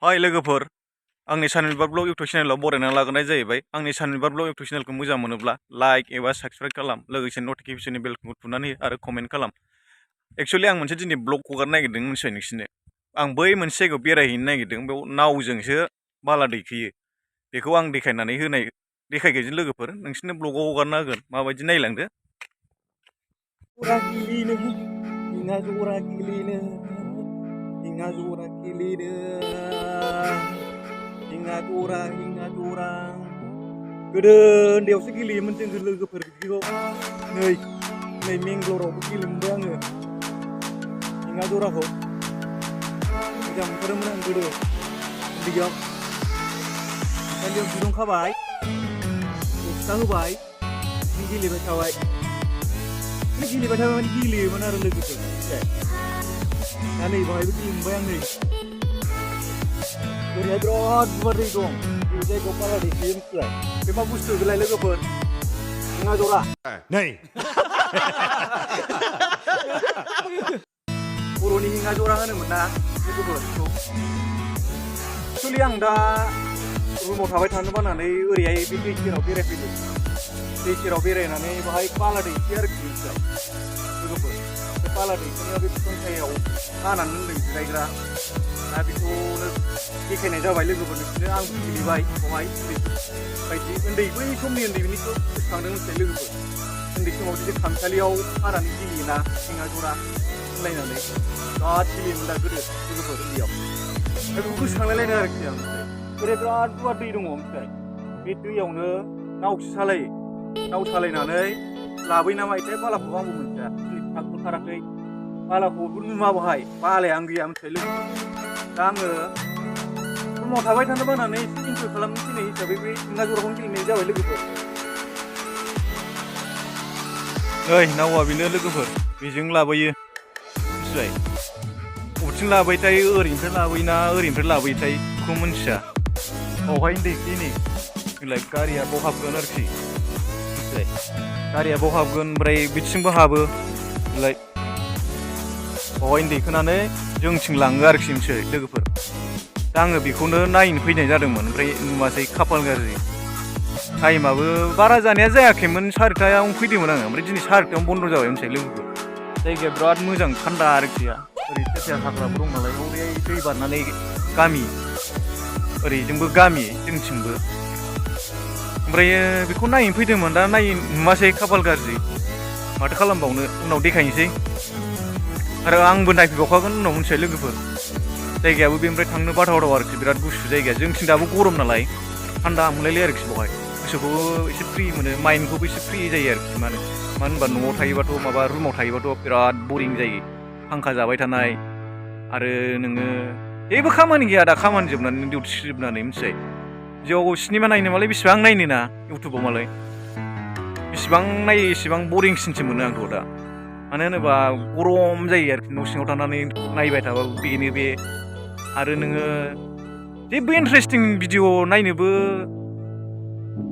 हाय लोगोफोर आंनि सानबिबार ब्लग इउटुब चेनेलाव बरायना लाग्रोनाय जाहैबाय। आंनि सानबिबार ब्लग इउटुब चेनेलखौ मोजां मोनोब्ला लाइक एबा साबस्क्राइब खालाम, लोगोसे नटिफिकेशननि बेलखौ थुनानै हो आरो कमेन्ट खालाम। एक्चुअलि आं मोनसे दिनै ब्लग हगारनो नागिरदों मिथिबाय नोंसिनो। आं बै मोनसे जायगायाव बेरायहैनो नागिरदों, बेयाव नावजोंसो बाला दैखोयो। बेखौ आं देखायगोन लोगोफोर, नोंसिनो ब्लगाव हगारना होगोन, माबायदि नायलांदो। गोदो उन्दैयावसो गेलेयोमोन जों लोगोफोर बिदिखौ। नै मेंगलरावबो गेलेनो मोनबाय आङो हिङा जराखौ। मोजां मोनथारोमोन आं गोदो उन्दैयाव। ओंखायनो दिरुं खाबाय, बस्था होबाय, गेलेबाय थाबाय। माने गेलेयोमोन आरो लोगोफोर मिथिबाय। दा नै बाहायबो गेलेनो मोनबाय आं। नै ओरैहाय बिराद गुवार दै दं, बे जायगायाव बाला दैखोयो मिथिबाय। बे मा बुस्थु बेलाय लोगोफोर? हिङा जरा। नै बर'नि हिङा जरा होनोमोन ना लोगोफोर बेखौ। एक्चुअलि आं दा रुमाव थाबाय थानो बानानै ओरैहाय बे दै सेराव बेरायफैदों। दै सेराव बेरायनानै बाहाय बाला दैखोयो आरोखि मिथिबाय लोगोफोर। बे बाला दैखोनायाव बे बिफां सायाव खानानै दोनदों जिरायग्रा। दा बेखौनो देखायनाय जाबाय लोगोफोर नोंसोरनो। आं गेलेबाय बेवहाय बायदि बै समनि उन्दैनिखौ गोसोखांदों मिथिबाय लोगोफोर। उन्दै समाव बिदि खामसालियाव खानानै गेलेयोना हिङा जरा होनलायनानै बिराद गेलेयोमोन दा गोदो लोगोफोर उन्दैयाव। दा बेखौ गोसोखांलायलायदों आरोखि आं मिथिबाय। ओरै बिराद गुवार दै दङ मिथिबाय। बे दैयावनो नावसो सालायो। नाव सालायनानै लाबोयो ना मायोथाय बालाखौबो आंबो मिथिया, दिनै थांथाराखै। बालाखौबो नुवा बाहाय, बालायानो गैया मिथिबाय लोगोफोर। दा आङो रुमाव थाबाय थानो बानानै एसे इन्जय खालामनो फैनाय हिसाबै बे हिङा जराखौनो गेलेनाय जाबाय लोगोफोर। नै नावा बेनो लोगोफोर, बेजों लाबोयो मिथिबाय। बबेथिं लाबोयोथाय, ओरैनिफ्राय लाबोयोना ओरैनिफ्राय लाबोयोथाय बेखौ मिन्थिया। बावहायनो दैखोयो नै देलाय गारिया बाव हाबगोन आरोखि मिथिबाय। गारिया बाव हाबगोन, ओमफ्राय बिथिंबो हाबो देलाय। बावहायनो दैखोनानै जोंथिं लाङो आरोखि मिथिबाय लोगोफोर। दा आङो बेखौनो नायनो फैनाय जादोंमोन, ओमफ्राय नुवासै, खाफाल गाज्रि। टाइमाबो बारा जानाया जायाखैमोन, 4थायावनो फैदोंमोन आङो। ओमफ्राय दिनै 4थायावनो बन्द' जाबाय मिथिबाय लोगोफोर। जायगाया बिराद मोजां थान्दा आरोखि। ओरै सेर हाग्राबो दं नालाय, ओरै दै बारनानै गामि, ओरैजोंबो गामि जोंथिंबो। ओमफ्राय बेखौ नायनो फैदोंमोन, दा नुवासै, खाफाल गाज्रि। माथो खालामबावनो, उनाव देखायनोसै। आरो आंबो नायफैबावखागोन उनाव मिथिबाय लोगोफोर। जायगायाबो बेनिफ्राय थांनो बाथाव आरोखि, बिराद गुसु जायगाया। जोंथिं दाबो गरम नालाय थान्दा मोनलायलाय आरोखि बेवहाय। गोसोखौबो एसे फ्रि मोनो, माइन्दखौबो एसे फ्रि जायो आरोखि। मानो होनबा न'आव थायोबाथ' रुमाव थायोबाथ' बिराद बरिं जायो। फांखा जाबाय थानाय, आरो नोङो जेबो खामानि गैया दा, खामानि जोबनानै डिउटि जोबनानै मिथिबाय। जिउआव सिनेमा नायनो मालाय बेसेबां नायनो ना इउटुबाव मालाय। बेसेबां नायो एसेबां बरिंसिनसो मोनो आंथ' दा। मानो होनोबा गरम जायो आरोखि, न' सिङाव थानानै नायबाय थाबाबो बेनो बे। आरो नोङो जेबो इन्टारेस्टिं भिडिअ नायनोबो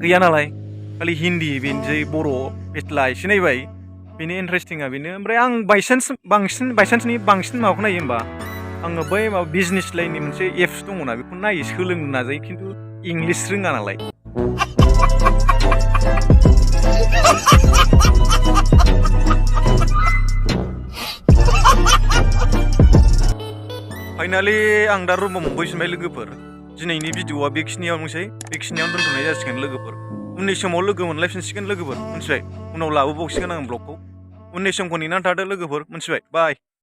गैया नालाय, खालि हिन्दी बेनोसै, बर' फेस्ला एसे नायबाय, बेनो इन्टारेस्टिङा बेनो। ओमफ्राय आं बायसान्सनि बांसिन माबाखौ नायो होमबा आङो बै माबा बिजनेस लाइननि मोनसे एप्स दङना, बेखौ नायो, सोलोंनो नाजायो, खिन्थु इंलिस रोङा नालाय। फाइनालि आं दा रुमाव मोनफैफिनबाय लोगोफोर। दिनैनि भिडिअआ बेखिनियावनोसै, बेखिनियावनो दोनथ'नाय जासिगोन लोगोफोर। उननि समाव लोगो मोनलायफिनसिगोन लोगोफोर मिथिबाय। उनाव लाबोबावसिगोन आं ब्लगखौ। उननि समखौ नेनानै थादो लोगोफोर मिथिबाय। बाय।